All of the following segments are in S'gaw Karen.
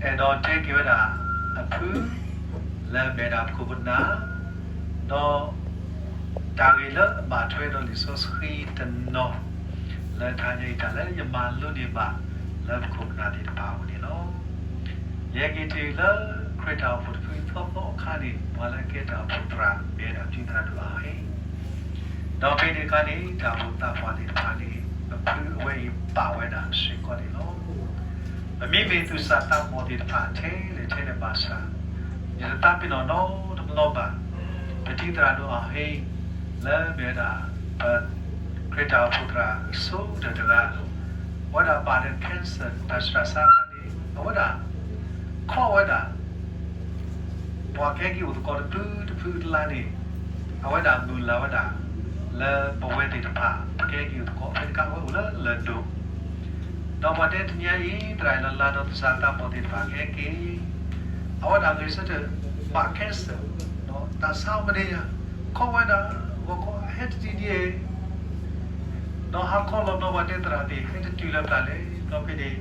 အဲၣ်ဒိးတဲက့ၤဝဲဒၣ် အဖု လၢအမ့ၢ်ဒၣ်ပခိၣ်ပနၢ် ဒီး တၢ်ဂ့ၢ်လၢအဘၣ်ထွဲဒီးလံာ်စီဆှံတနီၤ လၢတဟါညါအံၤ တၢ်လၢယမၤလိန့ၢ်ဘၣ် လၢပခိၣ်ပနၢ်သ့ၣ်တဖၣ်အအိၣ်န့ၣ်လီၤ. ယဟဲက့ၤတုၤလၢ ခရံာ်တၢ်အိၣ်ဖှိၣ်တဖုသီသီအခါန့ၣ် ပှၤလၢအကဲတၢ်အိၣ်ဖှိၣ်သရၣ် မ့ၢ်ဝဲဒၣ် ဒုးသရၣ်ဒိၣ်အဟ့ၣ် ဒီးဖဲန့ၣ်အခါန့ၣ် တၢ်အိၣ်ဖှိၣ်သးပှၢ်သ့ၣ်တဖၣ်န့ၣ် ပဖုအဝဲအံၤပာ်ဝဲဒၣ်စ့ၢ်ကီးန့ၣ်လီၤ. ပမ့မ့ၢ်သူၣ်စၢ်သးဘီၣ်သ့ၣ်တဖၣ်ထဲလဲၣ်ထဲလဲၣ်ဘၣ်ဆၣ် ယတသးပ့ၤနီၣ်နီတဘျီဘၣ်. ပဒုးသရၣ်ဒိၣ်အဟ့ၣ် လၢမ့ၢ်ဝဲဒၣ် ပ ခရံာ်တၢ်အိၣ်ဖှိၣ်သရၣ်အစိၤတၢၢ်တဂၤ အဝဲဒၣ်ဘၣ်ဒီး cancer တၢ်ဆှၢဆါန့ၣ် အဝဲဒၣ် ခီဝဲဒၣ် ပှၤကဟဲက့ၤအိၣ်သကိးတဘျုးတဖုတလါန့ၣ် အဝဲဒၣ်မုၢ်လၢ်ဝဲဒၣ် လၢပဝဲသ့ၣ်တဖၣ် ပကဟဲက့ၤအိၣ်သကိး ဖဲတခါအဝဲအိၣ်လၢလၢၢ်ဒိၣ် ဒီးပှၤတဲတနံၤအံၤ သရၣ်လၢလါဒီးသးသးဘီၣ်သ့ၣ်တဖၣ်ကဟဲက့ၤ အဝဲဒၣ်ဂဲၤဆၢထၢၣ် ဘၣ် cancer ဒီးတၢ်ဆါမနုၤညါ ခီဝဲဒၣ် ဂီၤခီဟဲတနံၤဒ်အံၤ ဒီးဟါခီလီၤဘျီပှၤတဲသရၣ်သ့ၣ် ဟဲတတုၤလၢပျၢ်လဲၣ် ဒီးဖဲန့ၣ်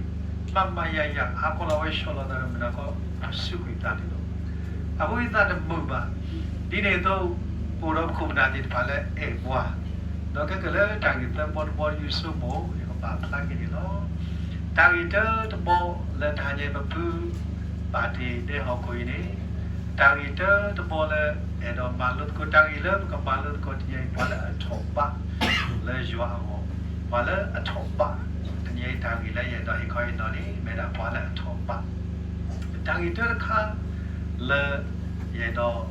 မၤမၤယၤယၤ ဟါခီလီၤဝဲဆီၣ်လီၤသးဒီးမုၢ်နၤခီ ပစူးကွံာ်သးန့ၣ်လီၤ. အဃိယသးတမုာ်ဘၣ်. ဒ်န့ၣ်အသိး အိၣ်ဒီးပခိၣ်ပနၢ်သ့ၣ်တဖၣ်လၢအဲၣ်ပှၤ ဒီးခဲကနံၣ်လၢတၢ်ဂ့ၢ်သၢဘီတဘီ ယဆိကမိၣ် ယကပာ်ဖျါက့ၤန့ၣ်လီၤ. တၢ်ဂ့ၢ်တၢတဘီလၢတဟါညါပဖု ပာ်တ့ၢ်ဒဲဟီၣ်ခိၣ်အံၤန့ၣ် တၢ်ဂ့ၢ်တၢတဘီလၢအဲၣ်ဒိးမၤလိသကိး တၢ်ဂ့ၢ်လၢပကမၤလိသကိးတနံၤအံၤ ပှၤလၢအထီၣ်ဘးလၢယွၤအဂီၢ်, ပှၤလၢအထီၣ်ဘး, တနံၤအံၤတၢ်ဂ့ၢ်လၢယအဲၣ်ဒိးဟ့ၣ်ခီဟ့ၣ်နီၤန့ၣ် မ့ၢ်ဒၣ်ပှၤလၢအထီၣ်ဘး. တၢ်ဂ့ၢ်တၢတခါလၢ ယအဲၣ်ဒိး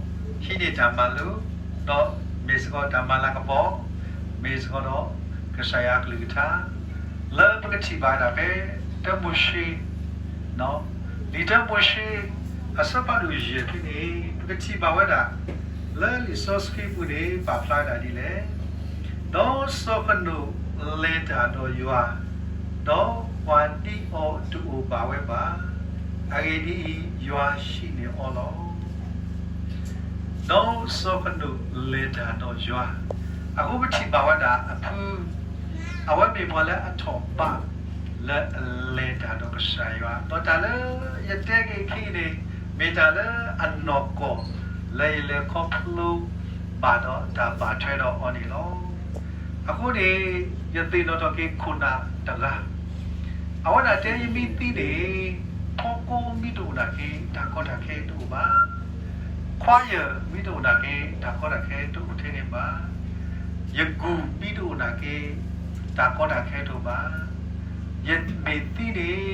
ဟံးန့ၢ်တၢ်မၤလိ, ဒီးမ့ၢ်စ့ၢ်ကီးတၢ်မၤလၤကပီၤ, မ့ၢ်စ့ၢ်ကီးဒီး ကစၢ်ယွၤအကလုၢ်ကထါ လၢပကထံၣ်ဘၣ်ဝဲဒၣ်ဖဲ တၢမိၤၡ့ လံာ်တၢမိၤၡ့ အဆၢဖးဒိၣ်ယဲၢ်ဖဲန့ၣ် ပကထံၣ်ဘၣ်ဝဲဒၣ် လၢလံာ်စီဆှံပူၤန့ၣ် ပာ်ဖျါဝဲဒၣ်ဒ်လဲၣ်. ဒီးစီၤဃနိာ်လဲၤတၢ်ဒီးယွၤ, ဒီးပှၤဒ်အီၤတအိၣ်ဘၣ်ဝဲဘၣ်. အဂ့ၢ်ဒ်အံၤ, ယွၤဟံးန့ၢ်အီၤလီၤ. ဒီးစီၤဃနိာ်လဲၤတၢ်ဒီးယွၤ, အဃိပထံၣ်ဘၣ်ဝဲဒၣ်အဖု အဝဲမ့ၢ်ပှၤလၢအထီၣ်ဘး လၢအလဲၤတၢ်ဒီးကစၢ်ယွၤ, ဒီးတၢ်လၢယတဲက့ၤအခံန့ၣ် မ့ၢ်တၢ်လၢအနီၢ်ကီၢ် လၢယလဲၤခီဖျိဘၣ်ဒီးတၢ်ဘၣ်ထွဲဒီးအီၤန့ၣ်လီၤ. အဃိန့ၣ် ယသ့ၣ်နီၣ်ထီၣ်က့ၤခိၣ်နၢ်တဂၤ အဝဲဒၣ်တဲ ယမ့ၢ်သံန့ၣ် ဖီကိမ့ၢ်တအိၣ်နာ်က့ တၢ်ကီတၢ်ခဲတအိၣ်ဘၣ်. ခွါယၢ်မ့ၢ်တအိၣ်နာ်က့ တၢ်ကီတၢ်ခဲတအိၣ်ထဲန့ၣ်ဘၣ်. ယကုၢ်မ့ၢ်တအိၣ်နာ်က့ တၢ်ကီတၢ်ခဲတအိၣ်ဘၣ်. ယမ့ၢ်သံန့ၣ်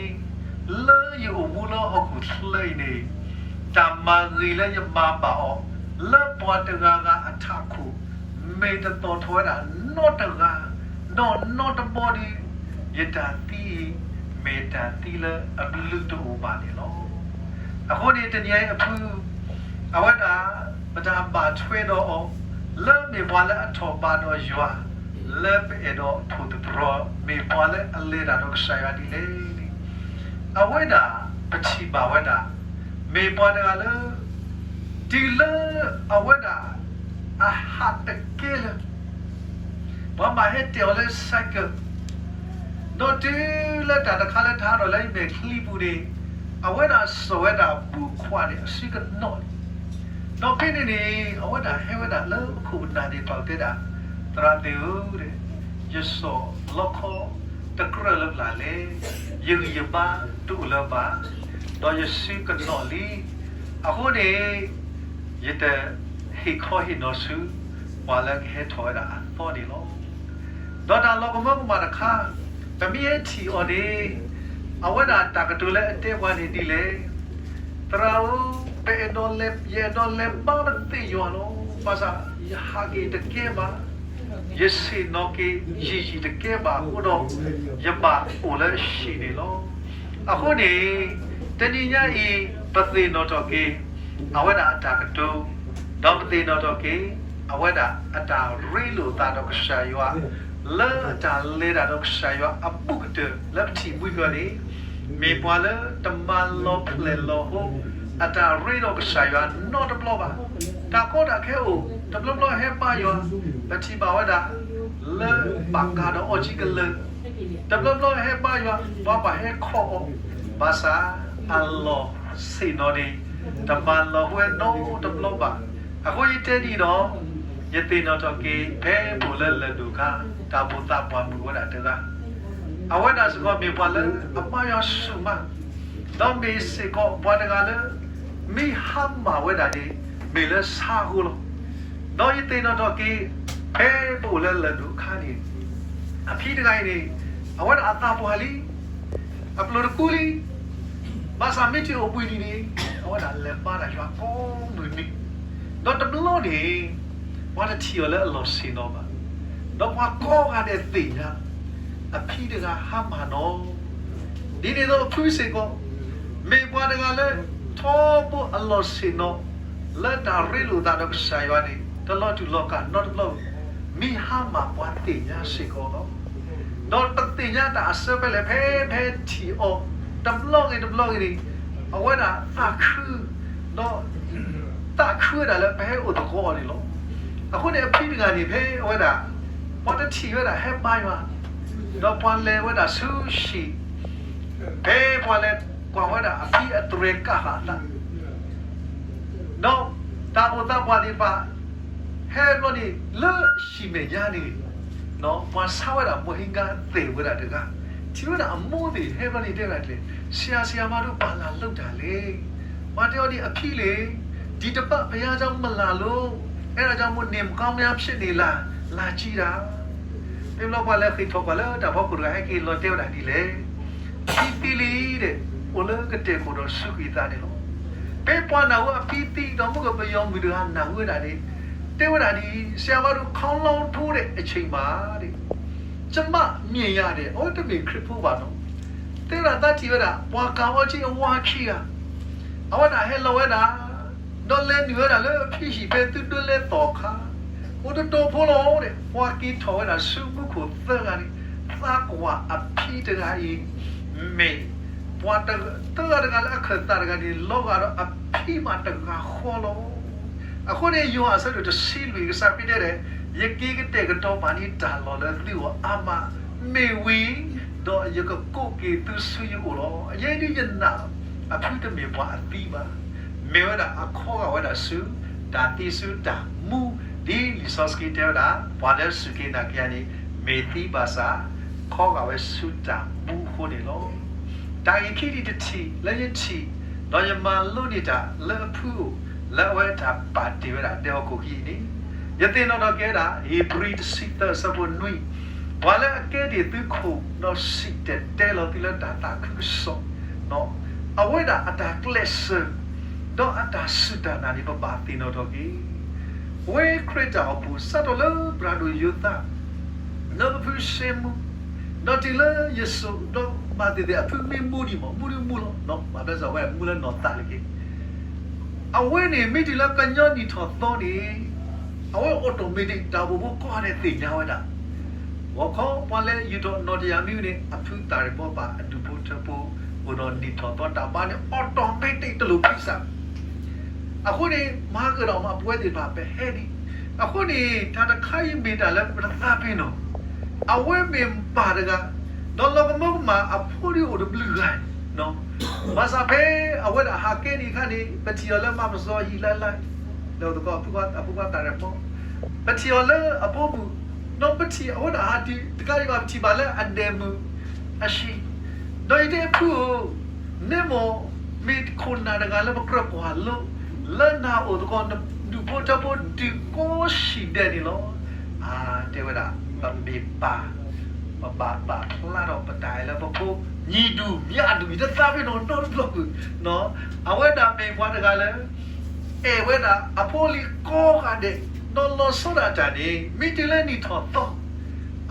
လၢယအိၣ်မူလၢဟီၣ်ခိၣ်ချၢအံၤန့ၣ် တၢ်မၤဂ့ၤလၢယမၤဘၣ်အီၤ လၢပှၤတဂၤဂၤအထးခိၣ် မ့ၢ်တသီၣ်ထီၣ်ဝဲဒၣ်နီတဂၤ, ဒီးနီတဘီဒီး ယတၢ်သံအံၤ မ့ၢ်တၢ်သံလၢအဘျုးတအိၣ်ဘၣ်န့ၣ်လီၤ. အဃိန့ၣ် တနံၤအံၤအဖု အဝဲဒၣ် ပတၢ်ဘၣ်ထွဲဒီးအီၤ လၢမ့ၢ်ပှၤလၢအထီၣ်ဘးဒီးယွၤ လၢပအဲၣ်ဒိးထိၣ်သတြီၤ မ့ၢ်ပှၤလၢအလဲၤတၢ်ဒီးကစၢ်ယွၤဒ်လဲၣ်န့ၣ် အဝဲဒၣ် ပထံၣ်ဘၣ်ဝဲဒၣ် မ့ၢ်ပှၤတဂၤလၢ တုၤလၢအဝဲဒၣ် အဟးတကဲလၢ ပှၤဘၣ်ဟဲတဲာ်အီၤလၢ ဆိုင်ကယ် ဒီးတုၤလၢတၢ်တခါလၢတဟးထီၣ်လၢယမဲာ်ချံပူၤန့ၣ် အဝဲဒၣ်စိာ်ဝဲဒၣ်ဘူၣ်ခွါန့ၣ် အစုကနီၣ်လံ. ဒီးဖဲန့ၣ်န့ၣ် အဝဲဒၣ်ဟဲဝဲဒၣ်လၢပခိၣ်ပနၢ်သ့ၣ်တဖၣ်တဲဒၣ်, သရၣ်သ့ၣ်ဧၢ, ယစိာ်လီခီတကြၢးလၢပျၢ်လဲၣ်, ယဂံၢ်ယဘါတအိၣ်လၢၤဘၣ်, ဒီးယစုကနီၣ်လံ. အဃိန့ၣ် ယတဟ့ၣ်ခီဟ့ၣ်နီၤဆူ ပှၤလၢကဟဲထီၣ်ဝဲဒၣ်အသီန့ၣ်လီၤ. ဒီးတၢ်လီၤကမၢကမၣ်တခါ, ပမ့ၢ်ဟဲထံၣ်အီၤန့ၣ် အဝဲဒၣ်တၢ်ကတိၤလၢအတဲပှၤန့ၣ်ဒ်လဲၣ်, သရၣ်ဧၢ, ပအဲၣ်ဒိးလဲၤ, ယအဲၣ်ဒိးလဲၤဘါပသ့ၣ်ယွၤလီၤ. ဘၣ်ဆၣ်ယဟးက့ၤတကဲဘၣ်, ယဆ့ၣ်နီၤက့ၤယံာ်ယံာ်တကဲဘၣ်အဃိဒီး ယဘၣ်အိၣ်လၢအဟံၣ်န့ၣ်လီၤ. အဃိန့ၣ် တနံၤညါအံၤ ပသ့ၣ်နီၣ်ထီၣ်က့ၤ အဝဲဒၣ်အတၢ်ကတိၤ, ဒီးပသ့ၣ်နီၣ်ထီၣ်က့ၤ အဝဲဒၣ်အတၢ်ရ့လိာ်သးဒီးကစၢ်ယွၤ လၢအတၢ်လဲၤတၢ်ဒီးကစၢ်ယွၤအဘူးကတၢၢ်လၢပထံၣ်ဘှံးကီၢ်န့ၣ် မ့ၢ်ပှၤလၢတမၤလီၤဖျဲၣ်လီၤဟိ အတၢ်ရ့ဒီးကစၢ်ယွၤနီတဘျီဘၣ်. တၢ်ကီတၢ်ခဲအိၣ်, တဘျီဘျီဟဲဘါယွၤ, ပထံၣ်ဘၣ်ဝဲဒၣ် လၢဘၣ်ကးဒီးအီၣ်ကံကလၢာ်, တဘျီဘျီဟဲဘါယွၤ ပှၤဘၣ်ဟဲခီအီၤ, ဘၣ်ဆၣ် အလီၢ်ဆ့ၣ်နီၤန့ၣ် တမၤလီၤဝဲနီတဘျီဘၣ်. အဃိယတဲဒ်အံၤဒီး, ယသ့ၣ်နီၣ်ထီၣ်က့ၤ ဖဲပအိၣ်လၢလၢၢ်ဒိၣ်အခါ တၢ်ဘိၣ်သးပှၢ်မုၣ်ဝဲဒၣ်တဂၤ, အဝဲဒၣ်စ့ၢ်ကီးမ့ၢ်ပှၤလၢအမၤယွၤဆူၣ်မး, ဒီးမ့ၢ်စ့ၢ်ကီးပှၤတဂၤလၢ မ့ၢ်ဟါမၢ်ဝဲဒၣ်န့ၣ် မ့ၢ်လၢဆါအဃိလီၤ. ဒီးယသ့ၣ်နီၣ်ထီၣ်က့ၤ ဖဲပအိၣ်လၢလၢၢ်ဒိၣ်အခါန့ၣ်, အဖံတဂၤအံၤန့ၣ် အဝဲဒၣ်အသးပှၢ်လံ, အပျိၢ်တကူလံ, ဘၣ်ဆၣ်မ့ၢ်ထံၣ်အိၣ်ဘှံးနံၤန့ၣ် အဝဲဒၣ်လဲၤမၤတၢ်ယွၤကိးမုၢ်နံၤ, ဒီးတဘျီန့ၣ် ပှၤတထံၣ်အီၤလၢအလီၢ်ဆ့ၣ်နီၤဘၣ်, ဒီးပှၤကိးဂၤဒဲးသ့ၣ်ညါ အဖံတဂၤဟါမၢ်နီၤ. ဒ်န့ၣ်အသိးအဖုစ့ၢ်ကီး မ့ၢ်ပှၤတဂၤလၢ ထီဘိအလီၢ်ဆ့ၣ်နီၤ လၢတၢ်ရ့လိာ်သးဒီးကစၢ်ယွၤန့ၣ် တလီၤတူာ်လီၤကာ်နီတဘျီ, မ့ၢ်ဟါမၢ်ပှၤသ့ၣ်ညါစ့ၢ်ကီးလီၤ. ဒီးတသ့ၣ်ညါတၢ်အဆၢဖဲလဲၣ် ဖဲဖဲထံၣ်အီၤ တဘျီဂ့ၤတဘျီဂ့ၤန့ၣ် အဝဲဒၣ်သးခု ဒီး သးခုဝဲဒၣ်လၢပဟဲအိၣ်သကိးအီၤန့ၣ်လီၤ. အဃိန့ၣ်အဖံတဂၤန့ၣ် ဖဲအဝဲဒၣ် ပှၤတထံၣ်ဝဲဒၣ်ဟဲဘါယွၤ, ဒီးပှၤလဲၤဝဲဒၣ်ဆူဟံၣ်, ဖဲပှၤလဲၤကွၢ်ဝဲဒၣ်အဖံအတြဲၤကးဃာ်အသး ဒီးတၢ်ဘိၣ်သးပှၢ်သ့ၣ်တဖၣ် ဟဲဘျီန့ၣ် လၢဟံၣ်မဲာ်ညါန့ၣ် ပှၤဆါဝဲဒၣ်မိၢ်ဟ့ကၤသဲၣ်ဝဲဒၣ်တဂၤ, ထံၣ်ဝဲဒၣ်အမိၢ်သ့ၣ်ဟဲဘျီန့ၣ်တဲဝဲဒၣ်လဲၣ်, ဆရာ ဆရာမ တို့ ဘာလာလုပ်တာလဲ. ပှၤတဲအီၤဒ်အဖံလဲၣ်, ဒီတပတ်ဘုရားကျောင်းမလာလို့, အဲဒါကြောင့်မို့ နေမကောင်းများဖြစ်နေလား, လာကြည့်တာ. မ့ၢ်ဘျီပှၤလဲၤဃ့ၢ်ထီၣ်ကွၢ်လၢတၢ်ဖီခိၣ်တဂၤဟဲက့ၤလီၤတဲဝဲဒၣ်ဒ်လဲၣ်, အဖံသံလံဒီး အိၣ်လၢကတဲာ်ခိၣ်ဒီးစူးကွံာ်အသးန့ၣ်လီၤ. ဖဲပှၤနၢ်ဟူအဖံသံဒီး မုၢ်ကပယီၤမုၣ်တဂၤနၢ်ဟူဝဲဒၣ်န့ၣ် တဲဝဲဒၣ်ဒ်အံၤ, ဆရာမ တို့ ခေါင်းလောင်းထိုးတဲ့အချိန်မှာ ကျမမြင်ရတယ်, အဝဲတမ့ၢ်ခရံာ်ဖိဘၣ်နီၤ, တဲဝဲဒၣ်သးထံၣ်ဝဲဒၣ် ပှၤကၤအီက့အဝါခံဂၤ အဝဲဒၣ်ဟဲလီၤဝဲဒၣ် ဒီးလဲၤနုာ်ဝဲဒၣ်လၢအဖံဟံၣ်ဖဲသုဒၢလဲသီၣ်အခါ, အိၣ်တတီၤဖိလီၤဒီး ပှၤက့ၤထီၣ်ဝဲဒၣ်ဆူမူခိၣ်သၢဂၤန့ၣ်, သးကွၢ်အဖံတဂၤအံၤ မ့ၢ်ပှၤသၢဂၤတဂၤလၢအခၢၣ်သးတဂၤန့ၣ် လီၤဂာ်ဒီးအဖံမးတဂၤဃီလီၤ. အဃိန့ၣ် ယိၤဟၣ်အဆၢဒိၣ်တဆံလွံၢ် ကစၢ်ခရံာ်တဲဒၣ်, ယက့ၤကတဲာ်ကတီၤပာ်န့ၢ်တၢ်လီၢ်လၢသုဂီၢ်အါမး, မ့ၢ်ဝံၤ ဒီးယကကိးက့ၤသုဆူယအိၣ်လီၤ. ယဲဒၣ်ယနာ် အဖုတမ့ၢ်ပှၤအသံဘၣ်, မ့ၢ်ဝဲဒၣ်အခီဂာ်ဝဲဒၣ်ဆူ တၢ်သံဆူတၢ်မူ, ဒ်လံာ်စီဆှံတဲဝဲဒၣ် ပှၤလၢစူၢ်က့ၤနာ်က့ၤယၤန့ၣ် မ့ၢ်သံဘၣ်ဆၣ် ခီဂာ်ဝဲဆူတၢ်မူအဃိန့ၣ်လီၤ. တၢ်ဂ့ၢ်ခံထံၣ်တထံၣ်လၢယထံၣ်, ဒီးယမၤလိန့ၢ်တၢ်လၢအဖုအိၣ် လၢအဝဲတၢ်ပာ်တ့ၢ်ဝဲဒၣ်ဒဲဟီၣ်ခိၣ်ခံအံၤန့ၣ်, ယသ့ၣ်နီၣ်ထီၣ်က့ၤဝဲဒၣ် ဧ့ၤဘြံၤတဆံသၢအဆၢဖိနွံ, ပှၤလၢအကဲတ့ၢ်သုခိၣ် ဒီးစံၣ်တဲၤတဲလီၤသုလၢတၢ်သးခုကစီၣ်, အဝဲဒၣ်အတၢ်ကျဲးစၢး ဒီးအတၢ်စူၢ်တၢ်နာ်န့ၣ် ပဘၣ်သ့ၣ်နီၣ်ထီၣ်က့ၤ ဝဲခရံာ်တၢ်အိၣ်ဖှိၣ် စးထီၣ်လၢပြၢ်ဒိၣ်ယိၤသး လၢပဖုၣ်ရှ့မူ, ဒီးတုၤလၢယစိာ်ဒီးမၤသ့ၣ်သ့ၣ် အဖုမ့ၢ်မူဒံးမး မူဒံးမူလီၤ, ဘၣ်ဆၣ်ဝဲမူလၢနီၢ်သးလၢက့ၤ, အဝဲန့ၣ်မ့ၢ်တုၤလၢကညီနံၣ်ထီၣ်သီန့ၣ်, အဝဲ automatic တၢ်အိၣ်ဖှိၣ်ဖိကိးဂၤဒဲးသ့ၣ်ညါဝဲဒၣ် ဂီၤခီပှၤလဲၤယူာ်ထီၣ်နီၢ်တယၢ်မံန့ၣ် အဖုသၣ်ရ့ၣ်ဘီဘၣ်အဒူၣ်ဖိထၢဖိ အိၣ်ဒီးနံၣ်ထီၣ်သီတၢ်ဘါန့ၣ် automatic တလိၣ်ဖံးစၢ် အဃိန့ၣ် မၤကဒီးမး ပဝဲသ့ၣ်တဖၣ်ပဟဲဒံး, အဃိန့ၣ် တၢ်တခါအံၤမ့ၢ်တၢ်လၢပတသးပ့ၤနီၣ်, အဝဲမ့ၢ်ပၢ်တဂၤ, ဒီးလီၤကမၢကမၣ်အဖိဒ်အိၣ်တဘျုးဂၤ, ဘၣ်ဆၣ်ဖဲအဝဲဒၣ်ဟးကဲဒံးအခါန့ၣ် ပထံၣ်အီၤလၢမၤပစီဟံၣ်လၢ်လၢ်, လၢအသကိးအဖိခွါသၣ်ရ့ၣ်ဘီ ပထံၣ်အီၤလၢအဖိပူၤ, ဒီးပထံၣ်အဝဲဒၣ်ဟးတုၤတကးဒံးဘၣ် ပထံၣ်ဘၣ်လၢအဒဲးမုၢ်အဟံၣ်, ဒီးယတဲဖုဧၢ, နမ့ၢ်မ့ၢ်ခိၣ်နၢ်တဂၤလၢပကြၢးကွၢ်လိ, လၢနၤအိၣ်သကိး နဒူၣ်ဖိထၢဖိတုၤကိးဆံၣ်ဒဲးန့ၣ်လီၤ. အါ တဲဝဲဒၣ် ပမ့ၢ်ပၢ်, ပဘၣ်ပာ်ဖျါထီၣ်ပတၢ်အဲၣ်လၢပဖိ ညီဒူၣ်မါဒူၣ် ယတသးပ့ၤနီၣ်နီတဘျီ, အဝဲဒၣ်မ့ၢ်ပှၤတဂၤလၢ အဲၣ်ဝဲဒၣ်အဖိအလံၤကိးဂၤဒဲး, ဒီးလီၤဆီဒၣ်တၢ်န့ၣ် မ့ၢ်တုၤလၢနံၣ်ထီၣ်သီ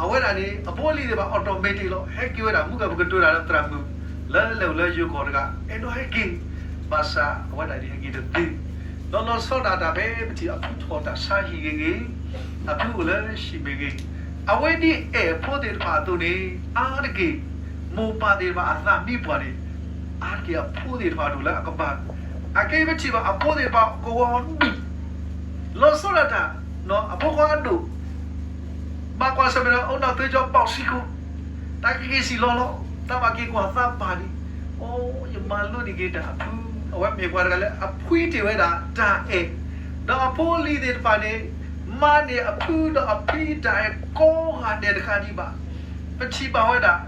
အဝဲဒၣ်န့ၣ် အဖိအလံၤသ့ၣ်တဖၣ် automatic လီၤ. ဟဲက့ၤဝဲဒၣ် မုၢ်ကပကတိၤတၢ်လၢသရၣ်မုၣ် လၢလဲၤအိၣ်လၢယိၤကီၢ်တဂၤ အဲၣ်ဒိးဟဲက့ၤ, ဘၣ်ဆၣ်အဝဲဒၣ်န့ၣ်ဟဲက့ၤတသ့, ဒီးလီၤဆီဒၣ်တၢ်ဖဲပထံၣ်အဖုထီၣ်တၢ်ဆါဟံၣ်ဂ့ၤဂ့ၤ, အဖုအိၣ်လၢဟံၣ်မ့ၢ်ဂ့ၤ, အဝဲဒ်အဲၣ်အဖိသ့ၣ်တဖၣ်အသိးန့ၣ် အါတက့ၢ် မိၢ်ပၢ်သ့ၣ်တဖၣ်အသးမံပှၢ်န့ၣ် အါတက့ၢ်အဖိသ့ၣ်တဖၣ်ဒိၣ်လၢအကဘၣ်, အကဲပထံၣ်ဘၣ်အဖိသ့ၣ်တဖၣ်ကဝီၤဒူၣ်, လီၤဆီဒၣ်တၢ်, အဖိခွါအဒိၣ် ဘၣ်ကွၢ်ဆၢၣ်မဲာ်ဒီး အအိၣ်နီၢ်သၢကၠီပီၣ်စံခိၣ်, တၢ်ကက့ၤစံၣ်လီၤလီၤ, တၢ်ဘၣ်က့ၤကွၢ်သးပၢ်ဒံး, အိ ယမၤလိန့ၢ်က့ၤတၢ်အဖု, အဝဲမ့ၢ်ပှၤတဂၤလၢအဖှံတ့ၢ်ဝဲဒၣ်တၢ်အဲၣ်, ဒီးအဖိအလံၤသ့ၣ်တဖၣ်န့ၣ် မၤန့ၢ်အဖုဒီးအဖံတၢ်အဲၣ်ကိးဂၤဒဲးတခါဒံးဘၣ်. ပထံၣ်ဘၣ်ဝဲဒၣ်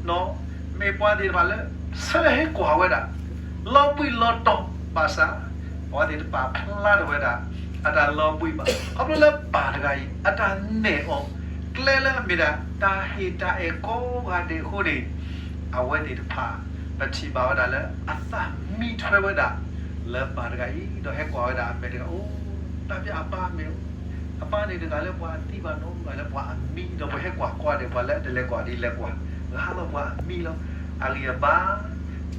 မ့ၢ်ပှၤသ့ၣ်တဖၣ်လၢ ဆၢဟဲကွၢ်ဝဲဒၣ် လီၤဘှံးလီၤတီၤဘၣ်ဆၣ်, အဝဲသ့ၣ်တဖၣ်ဖျါထီၣ်ဝဲဒၣ် အတၢ်လီၤဘှံးဘၣ်. ခီဖျိလၢပၢ်တဂၤအံၤ အတၢ်နဲၣ်အီၤ ကျဲလၢအမ့ၢ်ဒၣ် တၢ်ဟ့ၣ်တၢ်အဲၣ်ကိးဂၤဒဲးအဃိန့ၣ်, အဝဲသ့ၣ်တဖၣ် ပထံၣ်ဘၣ်ဝဲဒၣ်လၢအသးမံထွဲဝဲဒၣ် လၢပၢ်တဂၤအံၤ, ဒီးဟဲကွၢ်ဝဲဒၣ်အမဲာ်တဂၤ, အိ တၢ်ဖဲအပၢ်မ့ၢ်အိ အပၢ်န့ၣ်တဂၤလၢပှၤအသံဘၣ်နီၤ, တဂၤလၢပှၤအမံ, ဒီးပှၤဟဲကွၢ်ကွၢ်ဒီး ပှၤလၢတလဲၤကွၢ်ဒ်လဲၤကွၢ်, ဂၤလီၤပှၤအမံလီၤ. အဂံၢ်အဘါ,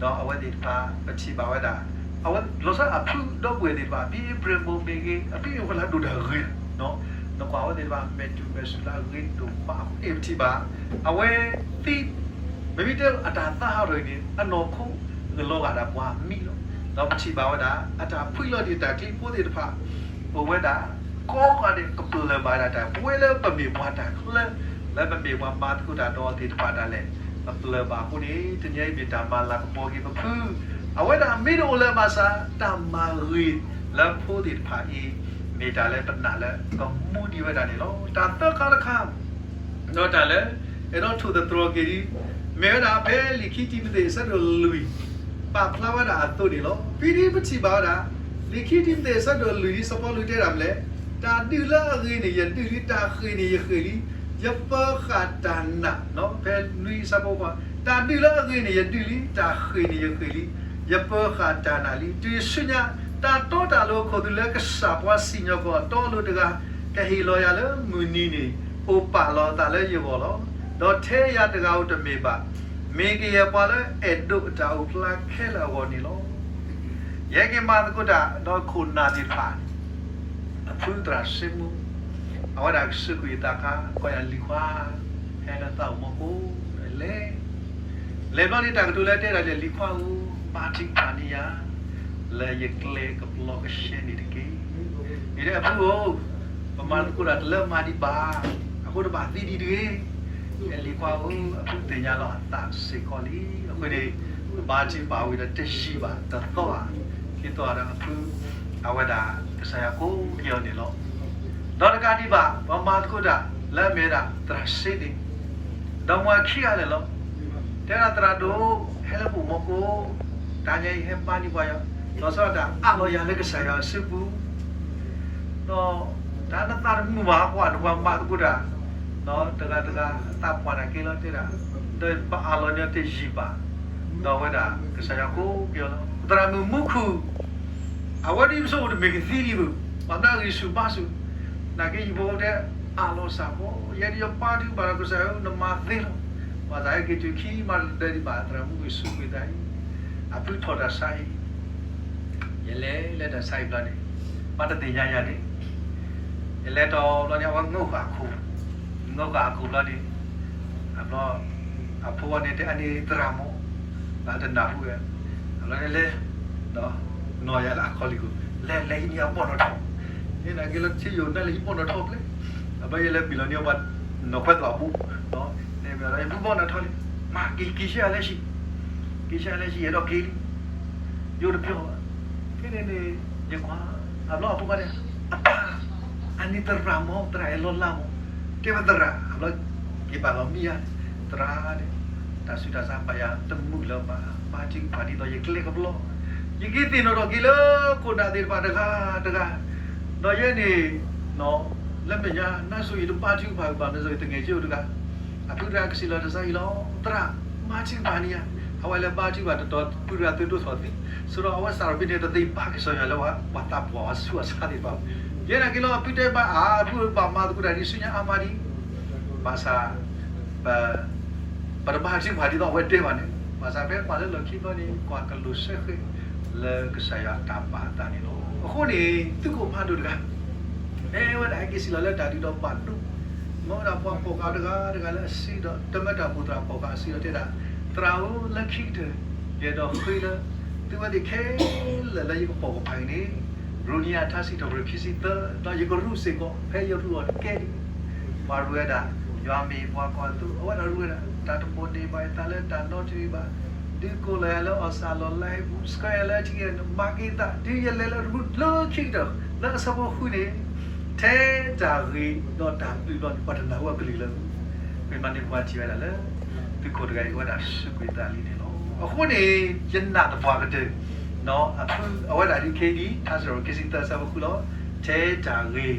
ဒီးအဝဲသ့ၣ်တဖၣ် ပထံၣ်ဘၣ်ဝဲဒၣ် အဝဲလီၤဆီအဖုဒီပုၢ်ဝဲၢ်သ့ၣ်တဖၣ် ဖဲအ့ဖြ့ၣ်မိၢ်မ့ၢ်ဂ့ၤ, အဖံအံၤဝဲလၢဒိၣ်တၢ်ဂ့ၤ, နကွၢ်ဝဲသ့ၣ်တဖၣ် မဲာ်တူၢ်မဲာ်စူၤလၢအဂ့ၤဒိၣ်မးအဃိန့ၣ် ပထံၣ်ဘၣ် အဝဲသံ မ့မ့ၢ်တဲအတၢ်သးဟးထီၣ်အံၤန့ၣ် အနီၢ်ခိဂ့ၤလီၤဂာ်ဒၣ်ပှၤအမံလီၤ. ဒီးပထံၣ်ဘၣ်ဝဲဒၣ် အတၢ်ဖှံလီၤဒံးတၢ်ချံဖိသ့ၣ်တဖၣ် အိၣ်ဝဲဒၣ် ကိးဂၤဒဲးကပျၢၢ်ဘၣ်ဝဲဒၣ်တၢ် ပဝဲလၢပမ့ၢ်ပှၤတၢ်ချၢ လၢပမ့ၢ်ပှၤမၤသကိးတၢ်ဒီးသ့ၣ်တဖၣ်ဒၣ်လဲာ် ပပျၢၢ်ဘၣ်အဃိန့ၣ် တနံၤအံၤမ့ၢ်တၢ်မၤလၤကပီၤက့ၤပဖု အဝဲဒၣ်မ့ၢ်တအိၣ်လၢၤဘၣ်ဆၣ် တၢ်မၤဂ့ၤလၢဖိသ့ၣ်တဖၣ်အံၤ မ့ၢ်တၢ်လၢပနာ်လၢကမူဒံးဝဲဒၣ်န့ၣ်လီၤ. တၢ်သၢခါတခါ ဒီးတၢ်လၢ အဲၣ်ဒိးထိၣ်သတြီၤက့ၤဒံး မ့ၢ်ဝဲဒၣ်ဖဲလံာ်ခံတံၤမသ့းအဆၢဒိၣ်လွံၢ် ပာ်ဖျါဝဲဒၣ်အသိးန့ၣ်လီၤ. ဖဲဒၣ်ပထံၣ်ဘၣ်ဝဲဒၣ် လံာ်ခံတံၤမသ့းအဆၢဒိၣ်လွံၢ်ဒ်စီၤပီလူးတဲဒၣ်မနုၤလဲၣ်, တၢ်ဒုးလၢအဂ့ၤန့ၣ် ယဒုးလံ, တၢ်ဃ့ၢ်န့ၣ် ယဃ့ၢ်လံ, ယပၢၤဃာ်တၢ်နာ်, ဖဲနွံအဆၢဖိခွါ, တၢ်ဒုးလၢအဂ့ၤန့ၣ် ယဒုးလံ, တၢ်ဃ့ၢ်န့ၣ် ယဃ့ၢ်လံ, ယပၢၤဃာ်တၢ်နာ်လံ. တုၤဆူညါ တၢ်တီတၢ်လိၤအခိၣ်သလုးလၢကစၢ်ပှၤစံၣ်ညီၣ်ကွီၢ်အတီအလိၤတဂၤ ကဟ့ၣ်လီၤယၤလၢမုၢ်နံၤန့ၣ် အိၣ်ပာ်လီၤအသးလၢယဂီၢ်လီၤ. ဒီးထဲယၤတဂၤဧိၤတမ့ၢ်ဘၣ်, မ့ၢ်ကယဲၢ်ပှၤလၢအဲၣ်ဒိးတၢ်အိၣ်ဖျါခဲလၢာ်အဂီၢ်န့ၣ်လီၤ. ယဟဲက့ၤမၤသကိးတၢ်ဒီးခိၣ်နၢ်သ့ၣ်တဖၣ်န့ၣ် အဖုသရၣ်စ့မူ အဝဲဒၣ်ကစၢၢ်ကွံာ်အသးခါ ကွၢ်ယၤလံၤခွါ ဟဲလၢသးအိၣ်မီၤကိၢ် လဲၤ လဲၤဘျီန့ၣ် တၢ်ကတိၤလၢတဲဒၣ်လၢလံၤခွါဧၢ, ဘါထုကဖၣ်န့ၢ်ယၤ လၢယကျဲကပျီကရှဲန့ၣ်တက့ၢ်. အံၤဒ်အဖုဧၢ, ပမၤသကိးတၢ်တလၢမၤဒံးဘၣ်, အဃိတဘၣ်သံဒံးတဂ့ၤ. လံၤခွါဧၢ, အဖုသ့ၣ်ညါလီၤအသးစ့ၢ်ကီးလံ. အဃိန့ၣ် ပဘါထုကဖၣ်ဝံၤဒီးတယံာ်ဘၣ် တသီဧါ ခံသီဧါဒီးအဖု အဝဲဒၣ်ကစၢ်ယွၤကိးက့ၤအီၤန့ၣ်လီၤ. ဒီးတကးဒံးဘၣ် ပမၤသကိးတၢ်လၢအမ့ၢ်ဝဲဒၣ်သရၣ်စ့န့ၣ် ဒီးမ့ၢ်ခံဂၤလၢာ်လီၤ. တဲဒၣ်သရၣ်ဒိၣ် ဟဲလၢပအိၣ်မီၤကိၢ်, တၢ်ညါအံၤဟဲပာ်န့ၢ်ပှၤယၤ, လီၤဆီဒၣ်တၢ်အးလီၤယၤလၢကစၢ်ယွၤအစုပူၤ, ဒီးတၢ်နသးတမုာ်ဘၣ်ကွၢ် နပှၤမၤသကိးတၢ်, ဒီးတဂၤတဂၤအသးပှၢ်တၢ်က့ၤလီၤတဲဒၣ်, ဒီးပအးလီၤန့ၢ်တယံာ်ဘၣ်, ဒီးအဝဲဒၣ်ကစၢ်ယွၤကိးက့ၤအီၤလီၤ. သရၣ်မုၣ်မူခိၣ် အဝဲဒ်ပဆိကမိၣ်တမ့ၢ်ကသံဒံးဘၣ်, ပှၤဘျါဂံၢ်ဆူၣ်ဘါဆူၣ်, နာ်က့ယဖိတဲ အးလီၤစၢ်ဖိ, ယဲဒၣ်ယပာ်ထုကဖၣ်ဒီးကစၢ်ယွၤ နမၤသ့လီၤ. ပှၤသးဟဲက့ၤတုၤခံမးတဒၢဒံးဘၣ် သရၣ်မုၣ်ဂံၢ်ဆူၣ်ကွံာ်သးအံၤ, အဖုထီၣ်တၢ်ဆါအံၤ, ယလဲၤလၢတၢ်ဆါအံၤဘျီန့ၣ်, ပှၤတသ့ၣ်ညါယၤန့ၣ်, ယလဲၤတီၤဘျီန့ၣ် အဝဲငိးဃာ်အခိၣ်, ငိးဃာ်အခိၣ်ဘျီန့ၣ် အဘျီ အဖိဝဲန့ၣ်တဲအန့ၣ်သရၣ်မုၣ်, ဘၣ်တနၢ်ဟူဝဲ, အဘျီန့ၣ်လဲၤ ဒီး နီၢ်ယၤလၢအခီၣ်လံၢ်ခိၣ်, လဲၤလဲၤဟံးန့ၢ်အဘီၣ်နီၣ်ထီၣ်, ယနာ်က့ၤလီၤထံယိာ်နၢ်လၢဟံးဘီၣ်နီၣ်ထီၣ်ဖျဲၣ်, အဘျီယလဲၤဘံၣ်လီၤန့ၢ်အဘၣ်နီၣ်ခွဲသွးဘူ, လဲၤဘံၣ်လီၤန့ၢ်ဘီၣ်နီၣ်ထီၣ်လံ, မၤက့ၤက့ၤဆံးအါလဲၣ်ဆံး, က့ၤဆံးအါလဲၣ်ဆံး ယအဲၣ်ဒိးက့ၤလံ, ယအိၣ်တပျီဘၣ်, ဖဲန့ၣ်န့ၣ် ယကွၢ်, အဘျီအဖိခွါန့ၣ်, အပၢ်, အန့ၣ်သရၣ်မုၣ် သရၣ်အဲၣ်လီၤလၢ်မုၣ်, တဲဝဲသရၣ်, အဘျီ က့ၤဘၣ်လီၤမံယါန့ၣ်, သရၣ်န့ၣ်, တၢ်ဆူးတၢ်ဆါဘၣ်ယၤတမုာ်လၢၤဘၣ်, ဘါထုကဖၣ်ဒ်သိးယကျဲကပျီ, ယက့ၤသ့ၣ်နီၣ်ထီၣ်က့ၤလၢခိၣ်နၢ်သ့ၣ်တဖၣ်တဂၤတဂၤ, ဒီးယဲန့ၣ် လၢမဲာ်ညါ နါစိၤယတဘါထုကဖၣ်ဘၣ် နါစိၤယတငဲၤကၠိတဂၤ, အဖုတဂၤကစံးလီၤတၢ်ဆါအံၤလီၤ, သရၣ်, ဘါထုကဖၣ်န့ၢ်ယၤ, အဝဲလၢဘါထုကဖၣ်တတီၤ ဖုတဂၤသုဒိၣ်ထီၣ်သံ, ဆိဒီးအဝဲစးထီၣ်ဖဲန့ၣ် တသ့ဘၣ်ကစၢ်ယွၤလၢပှၤသးပှၢ် ပှၤဆူးပှၤဆါသ့ၣ်တဖၣ်, ယဲနာ်က့ၤလီၤ အဖုတဲဘၣ်အါ အဖုဘၣ်မၤသကိးတၢ်ဒ်ဆူညါအါမးဒံး, ဘၣ်ဆၣ် ပ ပတဘါထုကဖၣ်ဒ်သိးအဝဲတဲဘၣ်န့ၣ်, ဘၣ်ဆၣ်ဖဲပှၤလၢလီၢ်ခံဘျီန့ၣ် ကွၢ်ကလူးဆၢဃဲၤလၢကစၢ်ယွၤတၢ်ဘၣ်အသးန့ၣ်လီၤ. အဃိန့ၣ် သုးခိၣ်ဖးဒိၣ်တဂၤ မ့ၢ်ဝဲဒၣ်ဟဲက့ၤစံးလီၤလၢတၢ်ဒုးဒီးဘၣ်ဒိ, မ့ၢ်ဝဲဒၣ်ပှၤဖီၣ်ဃာ်တဂၤတဂၤလၢအစုဒီး တမၢတၢ်ပိၢ်သရၣ်ဖီၣ်ဃာ်အစုဒီးတဲဒၣ်, သရၣ်ဧၢ, လၢခံကတၢၢ် ယအဲၣ်ဒိးဃ့လၢ သုဝဲသ့ၣ်ခဲလၢာ်လၢယကဖီၣ်ကဖၣ်အံၤန့ၣ်, ရိနံၤအထါစံးထီၣ်ပတြၢၤခံဆံသၢ ဒီးယကရူၢ်စ့ၢ်ကီး ဖဲယရူၢ်အီၤတကဲဒံး, ပှၤရူၢ်ဝဲဒၣ် ယွၤမ့ၢ်ပှၤကွၢ်သိ အဝဲဒၣ်ရူၢ်ဝဲဒၣ် တၢ်တဘိးန့ၢ်ဘၣ်ယသးလၢတၢ်နီတမံၤဘၣ်, ဒုးကိးလီၤယၤလၢအီၣ်စၣ်လီၤလါအံၤပူၤ, ဆှၢယၤလၢထံက့ၤ, မၤက့ၤသး, ဒုးယလဲၤလၢရူၢ်လၢခံကတၢၢ်, လၢအဆၢဖိဃုန့ၣ်, ထဲတၢ်ဂ့ၤဒီးတၢ်ဘျုးဘျီန့ၣ် ပှၤတနၢ်ဟူအကလုၢ်လၢ, မ့ၢ်မၤန့ၢ်ပှၤထံၣ်ဝဲဒၣ်လၢ သုးခိၣ်တဂၤအံၤ အဝဲဒၣ်စူးကွံာ်သးလံန့ၣ်လီၤ. အဃိန့ၣ် ယနာ်သပှၢ်ကတၢၢ် အဝဲဒၣ်ဒ်ခဲအံၤဒ် ထါစံးထီၣ်ပတြၢၤ ခံဆံသၢ အဆၢဖိဃုလီၤ. ထဲတၢ်ဂ့ၤ ဒီး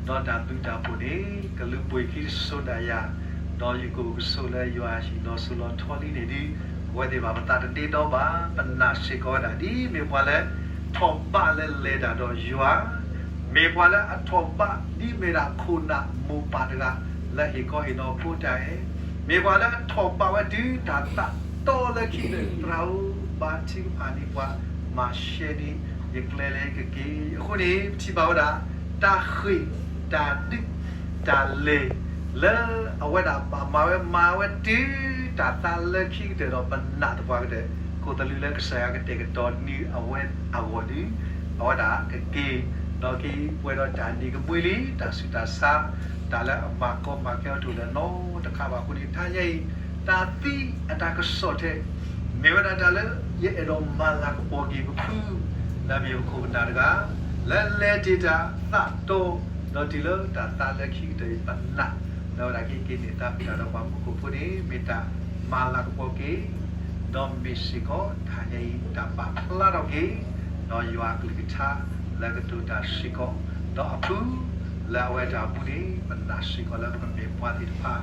တၢ်ဘျုးတၢ်ဖှိၣ်န့ၣ် ကလူၤပိာ်ခံတစိၤဒၣ်ယၤ, ဒီးယကအိၣ်ကဆိးလၢယွၤအဟံၣ်လီၤစိၤလီၤထီလံန့ၣ်ဒုး, အဝဲသ့ၣ်ဘၣ်ပသးတဒ့ဒီဘၣ်. ပနာ်စ့ၢ်ကီးဝဲဒၣ် ဒ်မ့ၢ်ပှၤလၢ ထိးဘၣ်လၢလဲၤတၢ်ဒီးယွၤ, မ့ၢ်ပှၤလၢအထိးဘၣ်ဒ်မ့ၢ်ဒၣ်ခိၣ်နၢ်မိၢ်ပၢ်တဂၤ လၢဟ့ၣ်ခီဟ့ၣ်နီၤဖိတၢ်အဲၣ်, မ့ၢ်ပှၤလၢအထိးဘၣ်ဝဲတုၤတၢ်သးတီလၢခံကတၢၢ်, သရၣ်ဧၢ, ဘါထုကဖၣ်န့ၢ်ပှၤ, မၤရှဲန့ၢ်ယကျဲလၢကက့ၤ. အဃိန့ၣ် ပထံၣ်ဘၣ်ဝဲဒၣ် တၢ်ဃ့ၢ်, တၢ်ဒုး, တၢ်လဲၤ လၢအဝဲဒၣ်ဘၣ်မၤဝဲ မၤဝဲတုၤတၢ်သးလၢခံကတၢၢ်ဒီး ပနာ်သပှၢ်ကတၢၢ်, ခိၣ်သလုးလၢကစၢ်ယွၤကတဲာ်ကတီၤန့ၢ်အဝဲအဂီၢ်ဒုး, အဝဲဒၣ်ကက့ၤ, ဒီးက့ၤပှဲၤဒီးတၢ်နံၤကမှံလံ, တၢ်ဆူးတၢ်ဆါ, တၢ်လၢအမၤကီမၤခဲအီၤတအိၣ်လၢၤနီတခါဘၣ်. အဃိန့ၣ် တဟါညါအံၤ တၢ်သံအတၢ်ကစီၣ်ထဲ မ့ၢ်ဝဲဒၣ်တၢ်လၢယအဲၣ်ဒိးမၤလၤကပီၤက့ၤပဖု လၢအမ့ၢ်ပခိၣ်ပနၢ်တဂၤ, လၢလဲၤတ့ၢ်တၢ်သးတီ, ဒီးတုၤလၢတၢ်သးလၢခံကတၢၢ်အံၤ ပနာ်လၢဝဲဒၣ်က့ၤက့ၤန့ၢ်သးဖုတၢ်ဒီးပှၤမူခိၣ်ဖိန့ၣ် မ့ၢ်တၢ်မၤလၤကပီၤက့ၤ, ဒီးမ့ၢ်စ့ၢ်ကီးတဟါညါအံၤ တၢ်ပာ်ဖျါထီၣ်က့ၤ ဒီးယွၤအကလုၢ်ကထါလၢကတိၤတၢ်စ့ၢ်ကီး, ဒီးအဖု လၢအဝဲတၢ်အပူၤန့ၣ် ပနာ်စ့ၢ်ကီးလၢပကမ့ၢ်ပှၤသ့ၣ်တဖၣ်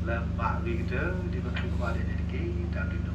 လၢဘၣ်ဂ့ၤကတၢၢ် ဒ်ပဖုကိးဂၤဒဲးန့ၣ်တက့ၢ်. တၢ်ဘျုးဒိၣ်